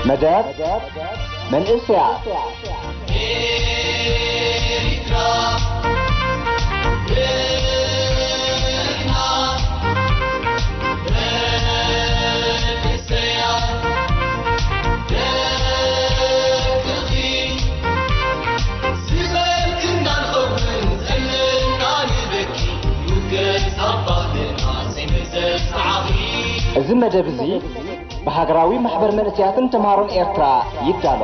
መደብ መንእሰያት። እዚ መደብ እዚ ብሃገራዊ ማሕበር መንእሰያትን ተምሃሮን ኤርትራ ይዳሎ።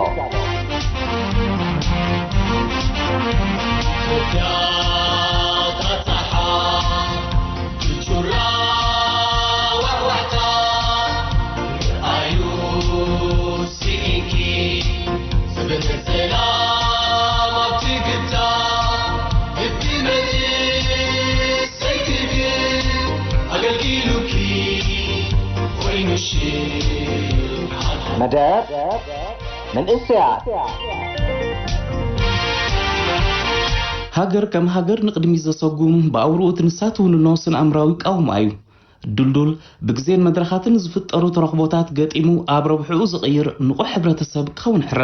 መደብ መንእሰያት። ሃገር ከም ሃገር ንቕድሚት ዘሰጉም፣ ብኣውርኡ ትንሳ ትውንኖ ስነ ኣእምራዊ ቃውማ እዩ። ድልዱል፣ ብግዜን መድረኻትን ዝፍጠሩ ተረኽቦታት ገጢሙ ኣብ ረብሕኡ ዝቕይር ንቑሕ ሕብረተሰብ ክኸውን ይሕረ።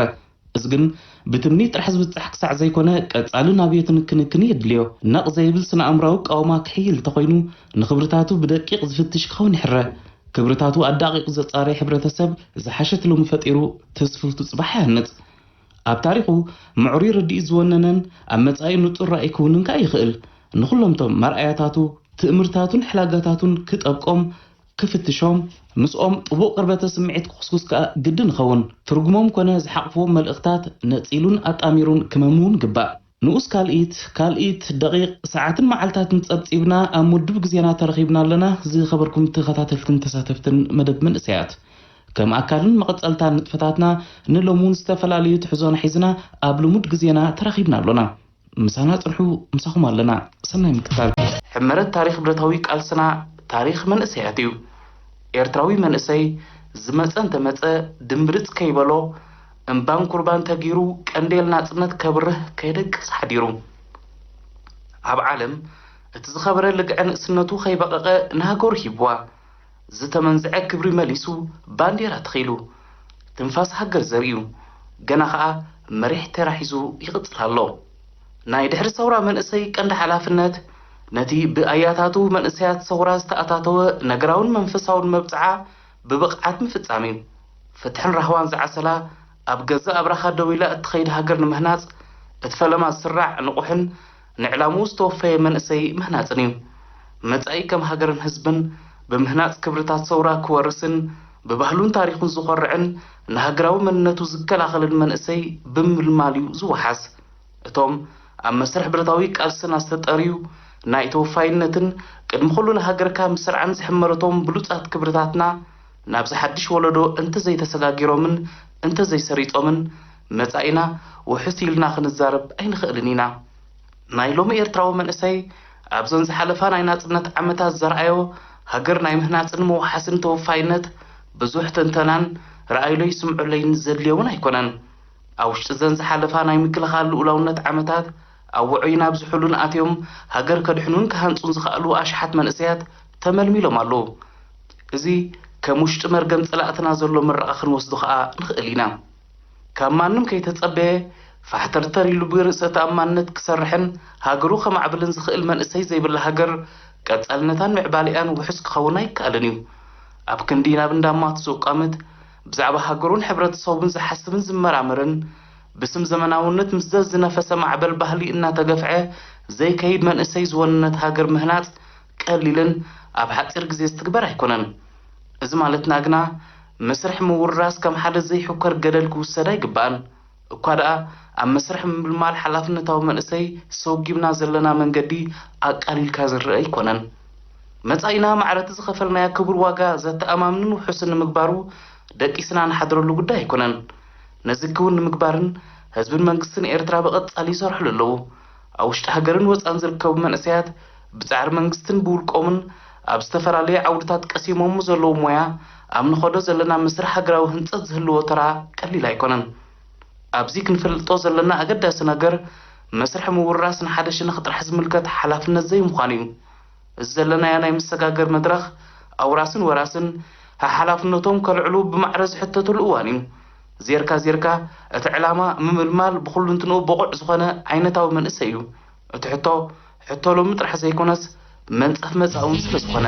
እዚ ግን ብትምኒት ጥራሕ ዝብጻሕ ክሳዕ ዘይኮነ፣ ቀጻሊ ናብዮትን ክንክን የድልዮ። ነቕ ዘይብል ስነ ኣእምራዊ ቃውማ ክሕይል እንተኾይኑ፣ ንኽብርታቱ ብደቂቕ ዝፍትሽ ክኸውን ይሕረ። ክብርታቱ ኣዳቒቑ ዘጻረየ ሕብረተሰብ ዝሓሸት ሎሚ ፈጢሩ፣ ትስፍርቱ ጽባሕ ይሃንጽ። ኣብ ታሪኹ ምዕሩይ ርድኢት ዝወነነን ኣብ መጻኢ ንጹር ራእይ ክውንን ከኣ ይኽእል። ንኹሎምቶም መርኣያታቱ፣ ትእምርታቱን ሕላጋታቱን ክጠብቆም፣ ክፍትሾም፣ ምስኦም ጥቡቕ ቅርበተ ስምዒት ክኹስኩስ ከኣ ግድን ይኸውን። ትርጉሞም ኮነ ዝሓቕፍዎም መልእኽታት ነጺሉን ኣጣሚሩን ክመምውን ይግባእ። ንኡስ ካልኢት፣ ካልኢት ደቂቕ፣ ሰዓትን መዓልታትን ጸብጺብና ኣብ ምዱብ ግዜና ተረኺብና ኣለና። ዝኸበርኩም ተኸታተልትን ተሳተፍትን መደብ መንእሰያት፣ ከም ኣካልን መቐጸልታን ንጥፈታትና ንሎሚ እውን ዝተፈላለዩ ትሕዞና ሒዝና ኣብ ልሙድ ግዜና ተራኺብና ኣሎና። ምሳና ጽንሑ፣ ምሳኹም ኣለና። ሰናይ ምክታል። ሕመረት ታሪኽ ብረታዊ ቃልስና፣ ታሪኽ መንእሰያት እዩ። ኤርትራዊ መንእሰይ ዝመጸ እንተመጸ ድምብርጽ ከይበሎ፣ እምባን ኩርባን ተጊሩ ቀንዴል ናጽነት ከብርህ ከይደቅስ ሓዲሩ። ኣብ ዓለም እቲ ዝኸበረ ልግዐ ንእስነቱ ከይበቐቐ ንሃገሩ ሂብዋ። ዝተመንዝዐ ክብሪ መሊሱ ባንዴራ ተኺሉ፣ ትንፋስ ሃገር ዘርእዩ፣ ገና ኸኣ መሪሕ ተራ ሒዙ ይቕጽል ኣሎ። ናይ ድሕሪ ሰውራ መንእሰይ ቀንዲ ሓላፍነት፣ ነቲ ብኣያታቱ መንእሰያት ሰውራ ዝተኣታተወ ነገራውን መንፈሳውን መብጽዓ ብብቕዓት ምፍጻም እዩ። ፍትሕን ራህዋን ዝዓሰላ፣ ኣብ ገዛእ ኣብራኻ ደው ኢላ እትኸይድ ሃገር ንምህናጽ፣ እቲ ፈለማ ዝስራዕ ንቑሕን ንዕላምኡ ዝተወፈየ መንእሰይ ምህናጽን እዩ። መጻኢ ከም ሃገርን ህዝብን ብምህናጽ ክብርታት ሰውራ ክወርስን ብባህሉን ታሪኹን ዝኾርዕን ንሃገራዊ መንነቱ ዝከላኸልን መንእሰይ ብምልማል እዩ ዝወሓስ። እቶም ኣብ መስርሕ ብረታዊ ቃልስና ዝተጠርዩ ናይ ተወፋይነትን ቅድሚ ኩሉ ንሃገርካ ምስርዓን ዝሕመረቶም ብሉጻት ክብርታትና ናብዚ ሓድሽ ወለዶ እንተዘይተሰጋጊሮምን እንተዘይሰሪጾምን መጻኢና ውሕስ ኢልና ክንዛረብ ኣይንኽእልን ኢና። ናይ ሎሚ ኤርትራዊ መንእሰይ ኣብዘን ዝሓለፋ ናይ ናጽነት ዓመታት ዘርኣዮ ሃገር ናይ ምህናጽን ምውሓስን ተወፋይነት ብዙሕ ትንተናን ረኣይሎይ ስምዑለይን ዘድልዮ እውን ኣይኮነን። ኣብ ውሽጢ ዘን ዝሓለፋ ናይ ምክልኻል ልኡላውነት ዓመታት ኣብ ውዑይን ኣብ ዝሑልን ኣትዮም ሃገር ከድሕኑን ክሃንጹን ዝኸኣሉ ኣሽሓት መንእሰያት ተመልሚሎም ኣለዉ። እዚ ከም ውሽጢ መርገም ጸላእትና ዘሎ ምረቓ ክንወስዶ ኸኣ ንኽእል ኢና። ካብ ማንም ከይተጸበየ ፋሕተርተር ኢሉ ብርእሰ ተኣማንነት ክሰርሕን ሃገሩ ከማዕብልን ዝኽእል መንእሰይ ዘይብላ ሃገር ቀጻልነታን ምዕባሌኣን ውሑስ ክኸውን ኣይከኣልን እዩ። ኣብ ክንዲ ናብ እንዳማት ዝቋምት ብዛዕባ ሃገሩን ሕብረተሰቡን ዝሓስብን ዝመራመርን ብስም ዘመናውነት ምስ ዘዝነፈሰ ማዕበል ባህሊ እናተገፍዐ ዘይከይድ መንእሰይ ዝወነነት ሃገር ምህናጽ ቀሊልን ኣብ ሓጺር ግዜ ዝትግበር ኣይኮነን። እዚ ማለትና ግና መስርሕ ምውርራስ ከም ሓደ ዘይሕኮር ገደል ክውሰድ ኣይግባእን። እኳ ደኣ ኣብ መስርሕ ምምልማል ሓላፍነታዊ መንእሰይ ሰጒምና ዘለና መንገዲ ኣቃሊልካ ዝረአ ኣይኮነን። መጻኢና ማዕረቲ ዝኸፈልናዮ ክቡር ዋጋ ዘተኣማምንን ውሑስን ንምግባሩ ደቂስና ንሓድረሉ ጉዳይ ኣይኮነን። ነዚ ክውን ንምግባርን ህዝብን መንግስትን ኤርትራ ብቐጻሊ ይሰርሕሉ ኣለዉ። ኣብ ውሽጢ ሃገርን ወጻእን ዝርከቡ መንእሰያት ብጻዕሪ መንግስትን ብውልቆምን ኣብ ዝተፈላለዩ ዓውድታት ቀሲሞሞ ዘለዉ ሞያ ኣብ ንኸዶ ዘለና መስርሕ ሃገራዊ ህንጸት ዝህልዎ ተራ ቀሊል ኣይኮነን። ኣብዚ ክንፈልጦ ዘለና ኣገዳሲ ነገር መስርሕ ምውራስ ንሓደ ሸነኽ ጥራሕ ዝምልከት ሓላፍነት ዘይምዃኑ እዩ። እዚ ዘለናዮ ናይ መሰጋገር መድረኽ ኣውራስን ወራስን ሓሓላፍነቶም ከልዕሉ ብማዕረ ዝሕተትሉ እዋን እዩ። ዜርካ ዜርካ እቲ ዕላማ ምምልማል ብኹሉንትንኡ ብቑዕ ዝኾነ ዓይነታዊ መንእሰይ እዩ። እቲ ሕቶ፣ ሕቶ ሎሚ ጥራሕ ዘይኮነስ መንጸፍ መጻኢ እውን ስለ ዝኾነ።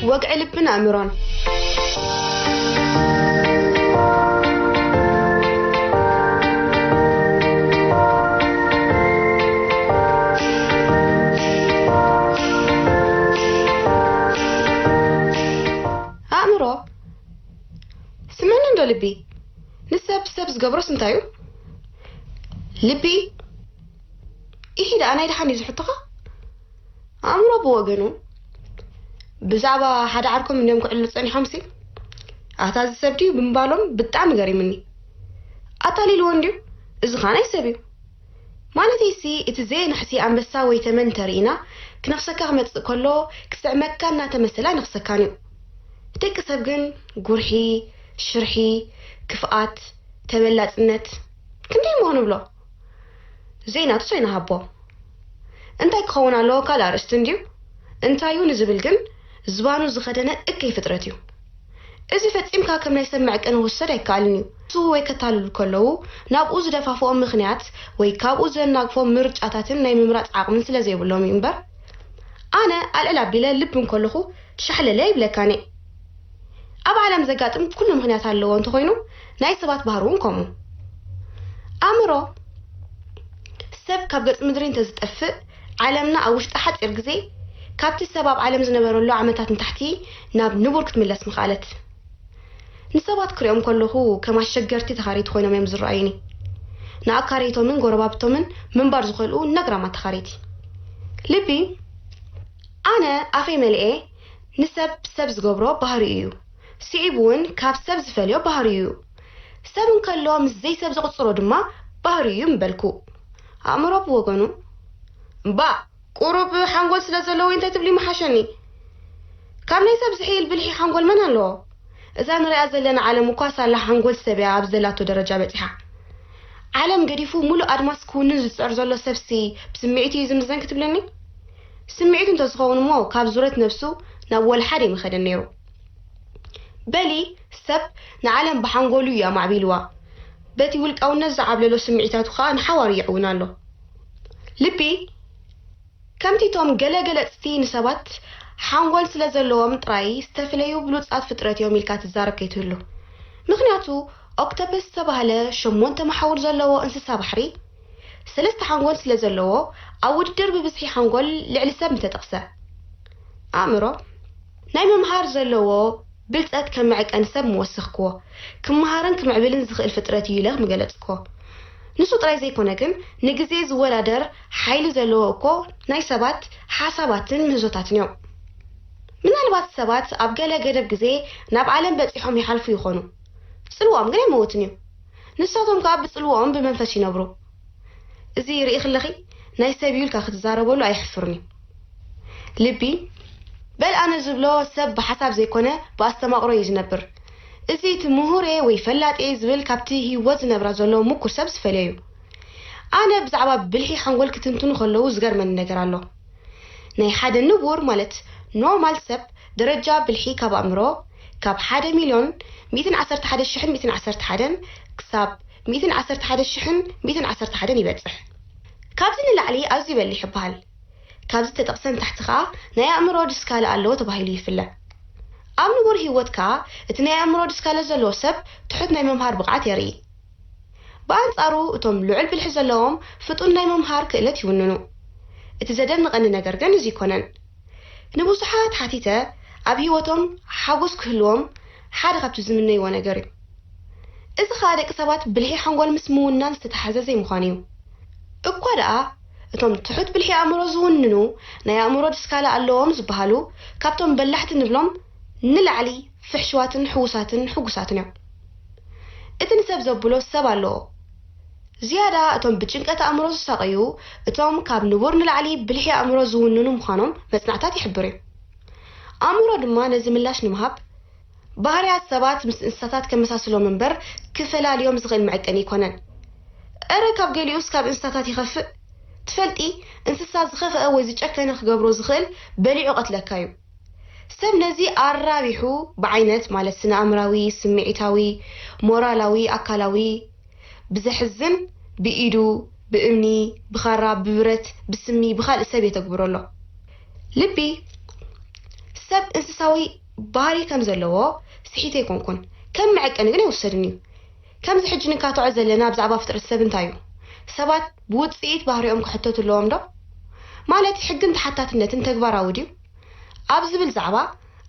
ወግዒ ልብን ኣእምሮን። ኣእምሮ፣ ስምዕኒ እንዶ ልቢ፣ ንሰብ ሰብ ዝገብሮስ እንታይ እዩ? ልቢ፣ ኢሂ ደኣ ናይ ደሓን እዩ ዝሕቶኻ? ኣእምሮ ብወገኑ፣ ብዛዕባ ሓደ ዓርኮም እንድዮም ክዕልሉ ጸኒሖምሲ፣ ኣታ እዚ ሰብ ድዩ ብምባሎም ብጣዕሚ ገሪሙኒ። ኣታሊልዎ እንድዩ፣ እዚ ኸኣ ናይ ሰብ እዩ። ማለተይሲ፣ እቲ ዘየናሕሲ ኣንበሳ ወይ ተመን እንተርኢና፣ ክነኽሰካ ክመጽእ ከሎ፣ ክስዕመካ እናተመሰለ ኣይነኽሰካን እዩ። ደቂ ሰብ ግን፣ ጉርሒ፣ ሽርሒ፣ ክፍኣት፣ ተበላጽነት፣ ክንደይ እሞ ክንብሎ? ዘይናቱስ ኣይንሃቦ። እንታይ ክኸውን ኣለዎ ካልእ ኣርእስቲ እንድዩ? እንታዩ ንዝብል ግን ዝባኑ ዝኸደነ እከይ ፍጥረት እዩ። እዚ ፈጺምካ ከም ናይ ሰብ መዕቀኒ ክውሰድ ኣይከኣልን እዩ። ንሱ ወይ ከታልሉ ከለዉ ናብኡ ዝደፋፍኦም ምኽንያት ወይ ካብኡ ዘናግፎም ምርጫታትን ናይ ምምራጽ ዓቕምን ስለ ዘይብሎም እዩ እምበር፣ ኣነ ኣልዕል ኣቢለ ልቢ እንከለኹ ሻሕለለ ኣይብለካን እየ። ኣብ ዓለም ዘጋጥም ኩሉ ምኽንያት ኣለዎ እንተኾይኑ፣ ናይ ሰባት ባህሪ እውን ከምኡ። ኣእምሮ ሰብ ካብ ገጽ ምድሪ እንተዝጠፍእ፣ ዓለምና ኣብ ውሽጢ ሓጺር ግዜ ካብቲ ሰብ ኣብ ዓለም ዝነበረሉ ዓመታት ንታሕቲ ናብ ንቡር ክትምለስ ምኽኣለት። ንሰባት ክሪኦም ከለኹ ከም ኣሸገርቲ ተኻረይቲ ኮይኖም እዮም ዝረኣዩኒ። ንኣካረይቶምን ጎረባብቶምን ምንባር ዝኸልኡ ነግራማት ተኻረይቲ። ልቢ፣ ኣነ ኣፈይ መሊኤ ንሰብ ሰብ ዝገብሮ ባህሪኡ እዩ። ስዒቡ እውን ካብ ሰብ ዝፈልዮ ባህሪኡ እዩ። ሰብ እንከሎ ምስ ዘይሰብ ዘቑጽሮ ድማ ባህሪኡ እዩ ምበልኩ። ኣእምሮ ብወገኑ፣ እምባእ፣ ቁሩብ ሓንጎል ስለ ዘለዎ እንታይ ትብሊ ምሓሸኒ። ካብ ናይ ሰብ ዝሕይል ብልሒ ሓንጎል መን ኣለዎ? እዛ ንሪኣ ዘለና ዓለም እኳ ሳላ ሓንጎል ሰብ እያ ኣብ ዘላቶ ደረጃ በጺሓ። ዓለም ገዲፉ ሙሉእ ኣድማስ ክውንን ዝጽዕር ዘሎ ሰብሲ ብስምዒቱ እዩ ዝምዘን ክትብለኒ? ስምዒቱ እንተዝኸውን እሞ ካብ ዙረት ነብሱ ናብ ወልሓ ደይምኸደን ነይሩ። በሊ ሰብ ንዓለም ብሓንጎሉ እዩ ኣማዕቢልዋ። በቲ ውልቃውነት ዝዓብለሎ ስምዒታቱ ኸኣ ንሓዋሩ ይዕውን ኣሎ። ልቢ ከምቲ እቶም ገለ ገለጽቲ ንሰባት ሓንጎል ስለ ዘለዎም ጥራይ ዝተፍለዩ ብሉጻት ፍጥረት እዮም ኢልካ ትዛረብ ከይትህሉ። ምኽንያቱ ኦክተፐስ ዝተባህለ ሸሞንተ መሓውር ዘለዎ እንስሳ ባሕሪ ሰለስተ ሓንጎል ስለ ዘለዎ ኣብ ውድድር ብብዝሒ ሓንጎል ልዕሊ ሰብ ምተጠቕሰ። ኣእምሮ ናይ ምምሃር ዘለዎ ብልጸት ከም መዐቀኒ ሰብ ምወሰኽክዎ። ክመሃርን ክምዕብልን ዝኽእል ፍጥረት እዩ ኢለ ምገለጽክዎ። ንሱ ጥራይ ዘይኮነ ግን ንግዜ ዝወዳደር ሓይሊ ዘለዎ እኮ ናይ ሰባት ሓሳባትን ምህዞታትን እዮም። ምናልባት ሰባት ኣብ ገለ ገደብ ግዜ ናብ ዓለም በጺሖም ይሓልፉ ይኾኑ። ጽልዋኦም ግን ኣይመውትን እዩ። ንሳቶም ከኣ ብጽልዋኦም ብመንፈስ ይነብሩ። እዚ ርኢኺ ኣለኺ፣ ናይ ሰብ እዩ ኢልካ ክትዛረበሉ ኣየሕፍርን እዩ። ልቢ፣ በል ኣነ ዝብሎ ሰብ ብሓሳብ ዘይኮነ ብኣስተማቕሮ እዩ ዝነብር። እዚ እቲ ምሁር እየ ወይ ፈላጥ እየ ዝብል ካብቲ ህይወት ዝነብራ ዘሎ ምኩር ሰብ ዝፈልዮ እዩ። ኣነ ብዛዕባ ብልሒ ሓንጎል ክትንትኑ ከለዉ ዝገርመኒ ነገር ኣሎ። ናይ ሓደ ንቡር ማለት ኖርማል ሰብ ደረጃ ብልሒ ካብ ኣእምሮ ካብ ሓደ ሚልዮን ሚእትን ዓሰርተ ሓደ ሽሕን ሚእትን ዓሰርተ ሓደን ክሳብ ሚእትን ዓሰርተ ሓደ ሽሕን ሚእትን ዓሰርተ ሓደን ይበጽሕ። ካብዚ ንላዕሊ ኣዝዩ በሊሕ ይበሃል። ካብዚ ተጠቕሰ ንታሕቲ ከኣ ናይ ኣእምሮ ድስካለ ኣለዎ ተባሂሉ ይፍለ። ኣብ ንቡር ህይወት ከኣ እቲ ናይ ኣእምሮ ድስካለ ዘለዎ ሰብ ትሑት ናይ ምምሃር ብቕዓት የርኢ። ብኣንጻሩ እቶም ልዑል ብልሒ ዘለዎም ፍጡን ናይ ምምሃር ክእለት ይውንኑ። እቲ ዘደንቐኒ ነገር ግን እዚ ኣይኮነን። ንብዙሓት ሓቲተ ኣብ ህይወቶም ሓጎስ ክህልዎም ሓደ ካብቲ ዝምነይዎ ነገር እዩ። እዚ ኸኣ ደቂ ሰባት ብልሒ ሓንጎል ምስ ምውናን ዝተተሓዘ ዘይምዃኑ እዩ። እኳ ደኣ እቶም ትሑት ብልሒ ኣእምሮ ዝውንኑ ናይ ኣእምሮ ድስካለ ኣለዎም ዝበሃሉ ካብቶም በላሕቲ ንብሎም ንላዕሊ ፍሕሹዋትን ሕዉሳትን ሕጉሳትን እዮም። እቲ ንሰብ ዘብሎ ሰብ ኣለዎ። ዝያዳ እቶም ብጭንቀት ኣእምሮ ዝሳቐዩ፣ እቶም ካብ ንቡር ንላዕሊ ብልሒ ኣእምሮ ዝውንኑ ምዃኖም መጽናዕታት ይሕብር እዩ። ኣእምሮ ድማ ነዚ ምላሽ ንምሃብ፣ ባህርያት ሰባት ምስ እንስሳታት ከመሳስሎም እምበር ክፈላልዮም ዝኽእል መዐቀኒ ኣይኮነን። እረ ካብ ገሊኡስ ካብ እንስሳታት ይኸፍእ። ትፈልጢ፣ እንስሳ ዝኸፍአ ወይ ዝጨከነ ክገብሮ ዝኽእል በሊዑ ቀትለካ እዩ። ሰብ ነዚ ኣራቢሑ ብዓይነት ማለት ስነ ኣእምራዊ፣ ስምዒታዊ፣ ሞራላዊ፣ ኣካላዊ፣ ብዘሕዝን ብኢዱ፣ ብእምኒ፣ ብኻራ፣ ብብረት፣ ብስሚ፣ ብኻልእ ሰብ የተግብሮ ኣሎ። ልቢ ሰብ እንስሳዊ ባህሪ ከም ዘለዎ ስሒተ ኣይኮንኩን፣ ከም መዐቀኒ ግን ኣይውሰድን እዩ። ከምዚ ሕጂ ንካትዖ ዘለና ብዛዕባ ፍጥረት ሰብ እንታይ እዩ? ሰባት ብውጽኢት ባህሪኦም ክሕተቱ ኣለዎም ዶ? ማለት ሕግን ተሓታትነትን ተግባራዊ ድዩ? ኣብ ዝብል ዛዕባ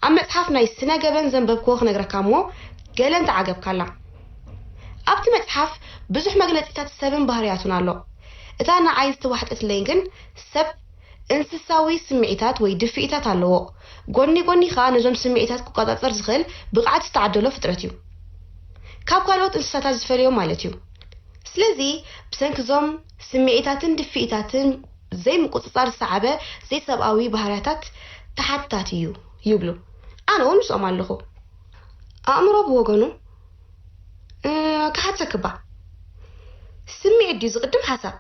ኣብ መጽሓፍ ናይ ስነ ገበን ዘንበብክዎ ክነግረካ እሞ ገለ እንተዓገብካላ። ኣብቲ መጽሓፍ ብዙሕ መግለጺታት ሰብን ባህርያቱን ኣሎ። እታ ንዓይ ዝተዋሕጠትለይ ግን ሰብ እንስሳዊ ስምዒታት ወይ ድፍኢታት ኣለዎ። ጎኒ ጎኒ ከኣ ነዞም ስምዒታት ክቆጻጸር ዝኽእል ብቕዓት ዝተዓደሎ ፍጥረት እዩ። ካብ ካልኦት እንስሳታት ዝፈልዮ ማለት እዩ። ስለዚ ብሰንኪ እዞም ስምዒታትን ድፍኢታትን ዘይምቁጽጻር ዝሰዓበ ዘይሰብኣዊ ባህርያታት ተሓታቲ እዩ ይብሉ። ኣነ እውን ምስኦም ኣለኹ። ኣእምሮ ብወገኑ፣ እ፣ ክሓተክባ፣ ስምዒት ድዩ ዝቕድም ሓሳብ?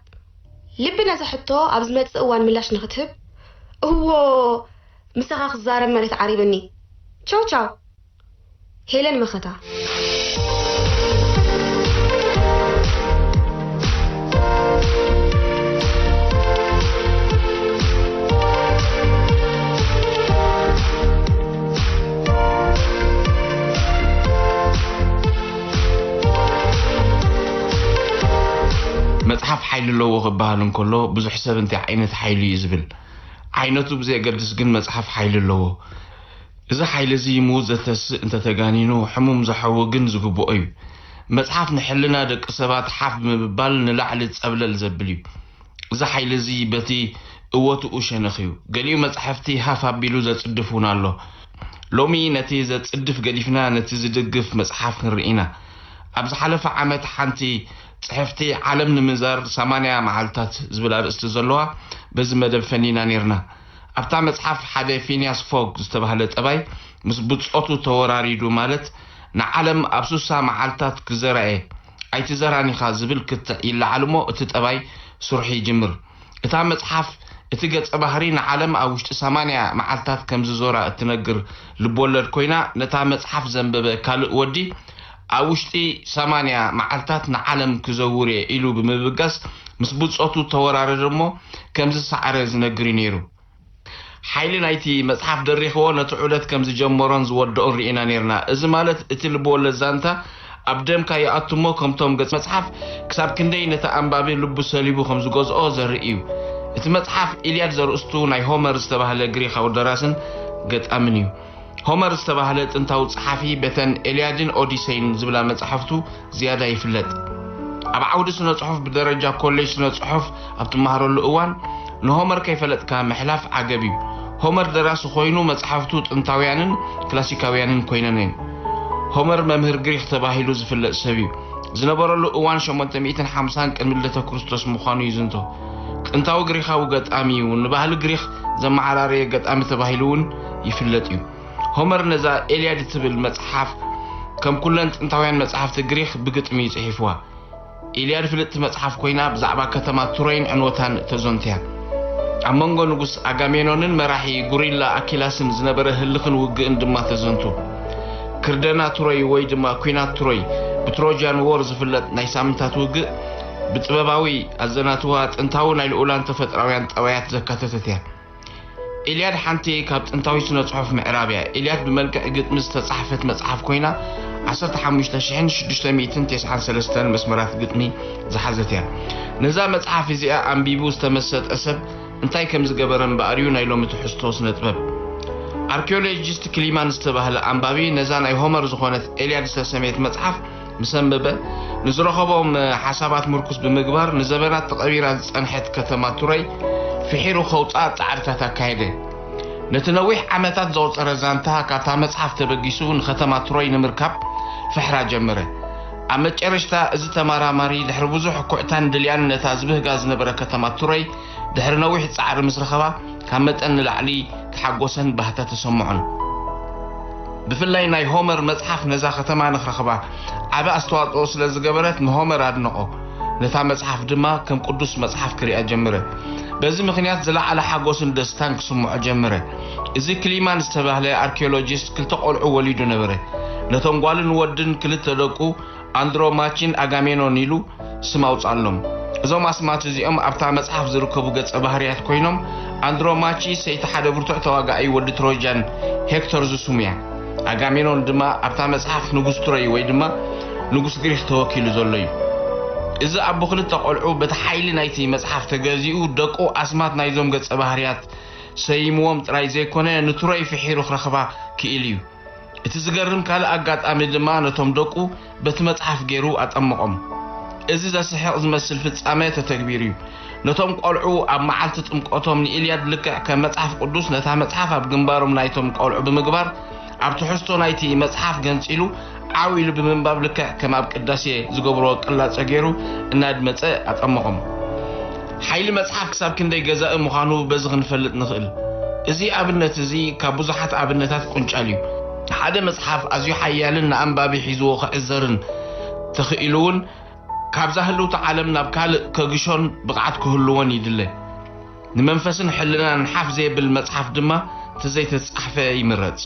ልቢ ነዛ ሕቶ ኣብ ዝመጽእ እዋን ምላሽ ንኽትህብ፣ እዎ፣ ምሳኻ ክዛረብ ማለት ዓሪብኒ። ቻው ቻው። ሄለን መኸታ። መጽሓፍ ሓይሊ ኣለዎ ክበሃል እንከሎ፣ ብዙሕ ሰብ እንታይ ዓይነት ሓይሊ እዩ ዝብል? ዓይነቱ ብዘየገድስ ግን መጽሓፍ ሓይሊ ኣለዎ። እዚ ሓይሊ እዚ ምዉት ዘተስእ እንተተጋኒኑ፣ ሕሙም ዝሐዊ ግን ዝግብኦ እዩ። መጽሓፍ ንሕልና ደቂ ሰባት ሓፍ ብምባል ንላዕሊ ጸብለል ዘብል እዩ። እዚ ሓይሊ እዚ በቲ እወትኡ ሸነኽ እዩ። ገሊኡ መጻሕፍቲ ሃፍ ኣቢሉ ዘጽድፍ እውን ኣሎ። ሎሚ ነቲ ዘጽድፍ ገዲፍና ነቲ ዝድግፍ መጽሓፍ ክንርኢ ኢና። ኣብ ዝሓለፈ ዓመት ሓንቲ ጽሕፍቲ ዓለም ንምዛር ሰማንያ መዓልታት ዝብል ኣርእስቲ ዘለዋ በዚ መደብ ፈኒና ኔርና። ኣብታ መጽሓፍ ሓደ ፊንያስ ፎግ ዝተባህለ ጠባይ ምስ ብጾቱ ተወራሪዱ ማለት ንዓለም ኣብ ሱሳ መዓልታት ክዘራ እየ ኣይትዘራን ኢኻ ዝብል ክትዕ ይለዓል እሞ እቲ ጠባይ ስርሑ ይጅምር። እታ መጽሓፍ እቲ ገጸ ባህሪ ንዓለም ኣብ ውሽጢ ሰማንያ መዓልታት ከም ዝዞራ እትነግር ልብወለድ ኮይና ነታ መጽሓፍ ዘንበበ ካልእ ወዲ ኣብ ውሽጢ ሰማንያ መዓልታት ንዓለም ክዘውር እየ ኢሉ ብምብጋስ ምስ ብጾቱ ተወራረደ እሞ ከም ዝሰዓረ ዝነግር እዩ ነይሩ። ሓይሊ ናይቲ መጽሓፍ ደሪኽዎ ነቲ ዑደት ከም ዝጀመሮን ዝወደኦን ርኢና ኔርና። እዚ ማለት እቲ ልብወለድ ዛንታ ኣብ ደምካ ይኣቱ እሞ ከምቶም ገጽ መጽሓፍ ክሳብ ክንደይ ነቲ ኣንባቢ ልቡ ሰሊቡ ከም ዝገዝኦ ዘርኢ እዩ። እቲ መጽሓፍ ኢልያድ ዘርእስቱ ናይ ሆመር ዝተባህለ ግሪኻዊ ደራስን ገጣምን እዩ። ሆመር ዝተባህለ ጥንታዊ ጸሓፊ በተን ኤልያድን ኦዲሰይን ዝብላ መጻሕፍቱ ዝያዳ ይፍለጥ። ኣብ ዓውዲ ስነ ጽሑፍ ብደረጃ ኮሌጅ ስነ ጽሑፍ ኣብ ትመሃረሉ እዋን ንሆመር ከይፈለጥካ ምሕላፍ ዓገብ እዩ። ሆመር ደራሲ ኮይኑ መጻሕፍቱ ጥንታውያንን ክላሲካውያንን ኮይነን እየን። ሆመር መምህር ግሪኽ ተባሂሉ ዝፍለጥ ሰብ እዩ። ዝነበረሉ እዋን ሸሞንተ ሚእትን ሓምሳን ቅድሚ ልደተ ክርስቶስ ምዃኑ ይዝንቶ። ጥንታዊ ግሪኻዊ ገጣሚ እዩ። ንባህሊ ግሪኽ ዘመዓራረየ ገጣሚ ተባሂሉ እውን ይፍለጥ እዩ። ሆመር ነዛ ኤልያድ እትብል መጽሓፍ ከም ኩለን ጥንታውያን መጻሕፍቲ ግሪኽ ብግጥሚ እዩ ጽሒፍዋ። ኢልያድ ፍልጥቲ መጽሓፍ ኮይና ብዛዕባ ከተማ ትሮይን ዕንወታን ተዘንቱ እያ። ኣብ መንጎ ንጉስ ኣጋሜኖንን መራሒ ጉሪላ ኣኪላስን ዝነበረ ህልኽን ውግእን ድማ ተዘንቱ። ክርደና ትሮይ ወይ ድማ ኲናት ትሮይ ብትሮጃን ዎር ዝፍለጥ ናይ ሳምንታት ውግእ ብጥበባዊ ኣዘናትዋ ጥንታዊ ናይ ልኡላን ተፈጥራውያን ጠባያት ዘካተተት እያ። ኢልያድ ሓንቲ ካብ ጥንታዊ ስነ ጽሑፍ ምዕራብ እያ። ኢልያድ ብመልክዕ ግጥሚ ዝተጻሕፈት መጽሓፍ ኮይና ዓሰርተ ሓሙሽተ ሽሕን ሽዱሽተ ሚእትን ተስዓን ሰለስተን መስመራት ግጥሚ ዝሓዘት እያ። ነዛ መጽሓፍ እዚኣ ኣንቢቡ ዝተመሰጠ ሰብ እንታይ ከም ዝገበረ እምበኣር እዩ ናይ ሎሚ ትሕዝቶ ስነ ጥበብ። ኣርኪኦሎጂስት ክሊማን ዝተባህለ ኣንባቢ ነዛ ናይ ሆመር ዝኾነት ኤልያድ ዝተሰምየት መጽሓፍ ምስ ኣንበበ፣ ንዝረኸቦም ሓሳባት ምርኩስ ብምግባር ንዘበናት ተቐቢራ ዝጸንሐት ከተማ ቱረይ ፍሒሩ ከውጽኣ ጻዕርታት ኣካየደ። ነቲ ነዊሕ ዓመታት ዘቑጸረ ዛንታ ካብታ መጽሓፍ ተበጊሱ ንከተማ ቱረይ ንምርካብ ፍሕራ ጀመረ። ኣብ መጨረሽታ፣ እዚ ተመራማሪ ድሕሪ ብዙሕ ኩዕታን ድልያን ነታ ዝብህጋ ዝነበረ ከተማ ቱረይ ድሕሪ ነዊሕ ጻዕሪ ምስ ረኸባ፣ ካብ መጠን ንላዕሊ ተሓጎሰን ባህታ ተሰምዖን። ብፍላይ ናይ ሆመር መጽሓፍ ነዛ ከተማ ንኽረኽባ ዓቢ ኣስተዋጽኦ ስለ ዝገበረት ንሆመር ኣድነቖ። ነታ መጽሓፍ ድማ ከም ቅዱስ መጽሓፍ ክሪኣ ጀመረ። በዚ ምኽንያት ዝለዓለ ሓጎስን ደስታን ክስምዖ ጀመረ። እዚ ክሊማን ዝተባህለ ኣርኪኦሎጂስት ክልተ ቆልዑ ወሊዱ ነበረ። ነቶም ጓልን ወድን ክልተ ደቁ ኣንድሮማቺን ኣጋሜኖን ኢሉ ስም ኣውጻሎም። እዞም ኣስማት እዚኦም ኣብታ መጽሓፍ ዝርከቡ ገጸ ባህርያት ኮይኖም፣ ኣንድሮማቺ ሰይቲ ሓደ ብርቱዕ ተዋጋኢ ወዲ ትሮጃን ሄክቶር ዝስሙ እያ። ኣጋሜኖን ድማ ኣብታ መጽሓፍ ንጉስ ትሮይ ወይ ድማ ንጉስ ግሪኽ ተወኪሉ ዘሎ እዩ። እዚ ኣቦ ክልተ ቆልዑ በቲ ሓይሊ ናይቲ መጽሓፍ ተገዚኡ ደቁ ኣስማት ናይዞም ገጸ ባህርያት ሰይምዎም ጥራይ ዘይኮነ ንትሮይ ፍሒሩ ክረኽባ ክኢል እዩ። እቲ ዝገርም ካልእ ኣጋጣሚ ድማ ነቶም ደቁ በቲ መጽሓፍ ገይሩ ኣጠመቖም። እዚ ዘስሕቕ ዝመስል ፍጻመ ተተግቢሩ እዩ። ነቶም ቆልዑ ኣብ መዓልቲ ጥምቀቶም ንኢልያድ ልክዕ ከም መጽሓፍ ቅዱስ ነታ መጽሓፍ ኣብ ግንባሮም ናይቶም ቆልዑ ብምግባር ኣብ ትሕዝቶ ናይቲ መጽሓፍ ገንጺሉ ዓው ኢሉ ብምንባብ ልክዕ ከም ኣብ ቅዳሴ ዝገብርዎ ቅላጸ ገይሩ እናድመጸ ኣጠመቖም። ሓይሊ መጽሓፍ ክሳብ ክንደይ ገዛኢ ምዃኑ በዚ ክንፈልጥ ንኽእል። እዚ ኣብነት እዚ ካብ ብዙሓት ኣብነታት ቁንጫል እዩ። ሓደ መጽሓፍ ኣዝዩ ሓያልን ንኣንባቢ ሒዝዎ ክዕዘርን ተኽኢሉ እውን ካብዛ ህልውቲ ዓለም ናብ ካልእ ከግሾን ብቕዓት ክህልዎን ይድለ። ንመንፈስን ሕልናን ሓፍ ዘየብል መጽሓፍ ድማ ተዘይተጻሕፈ ይምረጽ።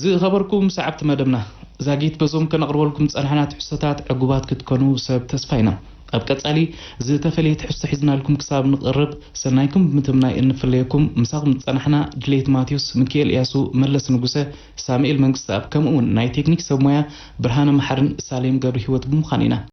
ዝኸበርኩም ሰዓብቲ መደብና፣ ዛጊት በዞም ከነቕርበልኩም ጸናሕና ትሕዝቶታት ዕጉባት ክትኮኑ ሰብ ተስፋ ኢና። ኣብ ቀጻሊ ዝተፈለየ ትሕዝቶ ሒዝናልኩም ክሳብ ንቐርብ፣ ሰናይኩም ብምትምናይ እንፍለየኩም። ምሳኹም ዝጸናሕና ድሌት ማቴዎስ፣ ሚኪኤል እያሱ፣ መለስ ንጉሰ፣ ሳሙኤል መንግስተኣብ፣ ከምኡ እውን ናይ ቴክኒክ ሰብ ሞያ ብርሃነ መሓርን ሳሌም ገብረ ህይወት ብምዃን ኢና።